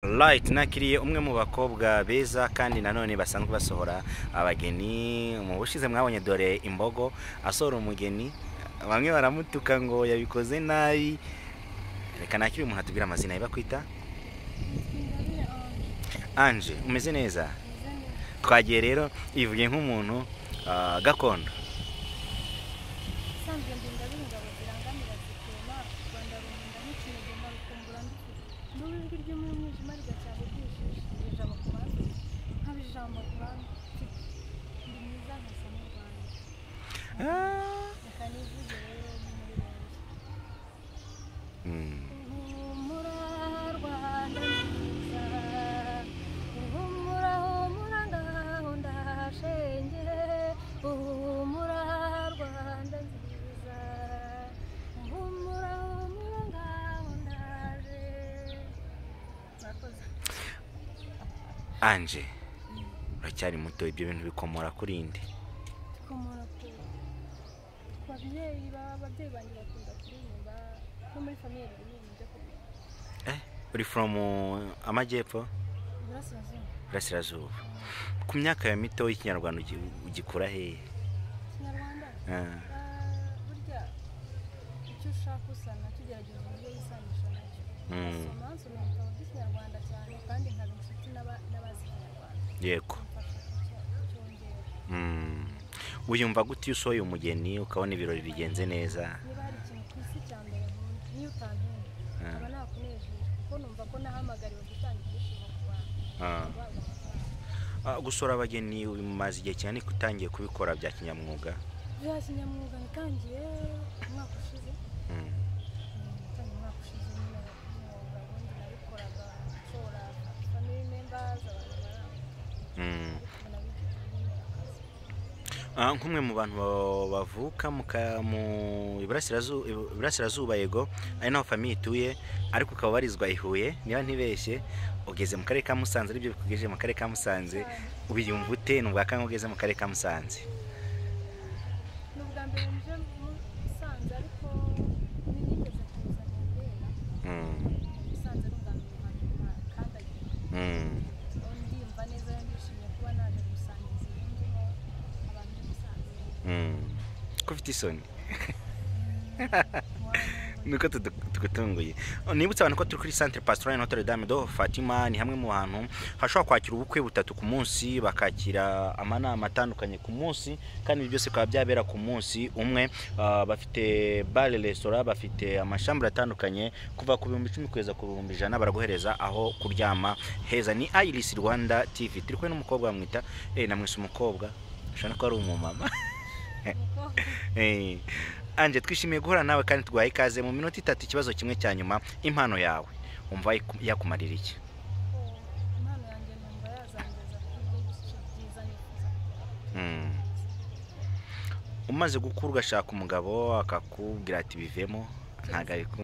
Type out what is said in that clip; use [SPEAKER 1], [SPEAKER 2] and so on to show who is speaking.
[SPEAKER 1] Right, nakiriye umwe mu bakobwa beza kandi nanone basanzwe basohora abageni. Mu bushize mwabonye dore imbogo asohora umugeni, bamwe baramutuka ngo yabikoze nabi. Reka nakire umuntu atubwira amazina ye. Bakwita Ange, umeze neza? Twagiye rero, ivuge nk'umuntu gakondo.
[SPEAKER 2] Usanzwe ndi Ingabire, ingabo zirangamira zikema u Rwanda, runkunda nk'ikinege nkarukumbura ndufite n'ubu, ijwi ry'umwijima rigacyaha ubwishishi, ijambo ku mavi nkaba ijambo ku bandi mfite, ndi mwiza nkasa n'u Rwanda. Reka nivuge rero nk'umuririmbyi. Humura Rwanda nziza, humura humura, ngaho ndashenge, humura Rwanda nziza, humura humura, ngaho ndaje. Murakoze.
[SPEAKER 1] Ange, uracyari muto, ibyo bintu bikomora kuri nde?
[SPEAKER 2] Bikomora ku babyeyi. Ababyeyi banjye bakunda kuririmba, no muri famille baririmba ibyo kuririmba.
[SPEAKER 1] Uri from amajyepfo?
[SPEAKER 2] Iburasirazuba.
[SPEAKER 1] Burasirazuba. Ku myaka ya mito y'Ikinyarwanda ugikura hehe?
[SPEAKER 2] Ikinyarwanda?
[SPEAKER 1] Ah.
[SPEAKER 2] Burya icyo ushaka usa nacyo, ugerageza uburyo wisanisha nacyo. Nkasoma, nsoma ibitabo by'Ikinyarwanda cyane, kandi nkaba inshuti n'abazi Ikinyarwanda. Bimfasha kucyongera.
[SPEAKER 1] Wiyumva gute iyo usohoye umugeni ukabona ibirori bigenze neza?
[SPEAKER 2] Niba hari ikintu ku isi cya mbere nkunda, niyo utankunda nkaba nakunejeje, kuko numva ko nahamagariwe gutanga ibyishimo ku bantu, guhabwa amafaranga.
[SPEAKER 1] Gusohora abageni umaze igihe cyane ko utangiye kubikora bya kinyamwuga?
[SPEAKER 2] Bya kinyamwuga natangiye umwaka ushize. Natangiye umwaka ushize nyine by'umwuga, ubundi nabikoraga nshobora family members, abantu bari aho, ariko ubu nabigize nyine akazi.
[SPEAKER 1] Nk'umwe mu bantu bavuka mu Iburasirazuba, yego, ari naho famille ituye, ariko ukaba ubarizwa i Huye, niba ntibeshye, ugeze mu karere ka Musanze, aribyo bikugejeje mu karere ka Musanze, ubiyumva ute? Ni ubwa kangahe ugeze mu karere ka Musanze?
[SPEAKER 2] Ni ubwa mbere nje Musanze, ariko nigeze kuza mu Burera. Musanze ni ubwa mbere nkandagiye. Ndiyumva neza, ndishimye kuba naje gusangiza ibindimo abantu b'i Musanze.
[SPEAKER 1] Ko ufite isoni? Nuko tugutunguye. Nibutse abantu ko turi kuri Centre Pastoral Notre Dame de Fatima. Ni hamwe mu hantu hashobora kwakira ubukwe butatu ku munsi, bakakira amanama atandukanye ku munsi, kandi ibi byose bikaba byabera ku munsi umwe. Bafite bar, restaurant, bafite amashambure atandukanye kuva ku 10,000 kugeza ku 100,000, baraguhereza aho kuryama heza. Ni Iris Rwanda TV, turi kumwe n'umukobwa, bamwita namwise umukobwa, ushobora no kuba ari umumama.
[SPEAKER 2] Umukobwa.
[SPEAKER 1] Ange, twishimiye guhura nawe kandi tuguhaye ikaze. Mu minota 3, ikibazo kimwe cya nyuma: impano yawe wumva yakumarira iki?
[SPEAKER 2] Oh, impano yanjye numva yazangeza kuri byinshi byiza nifuza kugeraho.
[SPEAKER 1] Umaze gukura ugashaka umugabo akakubwira ati bivemo, ntabwo abikunda.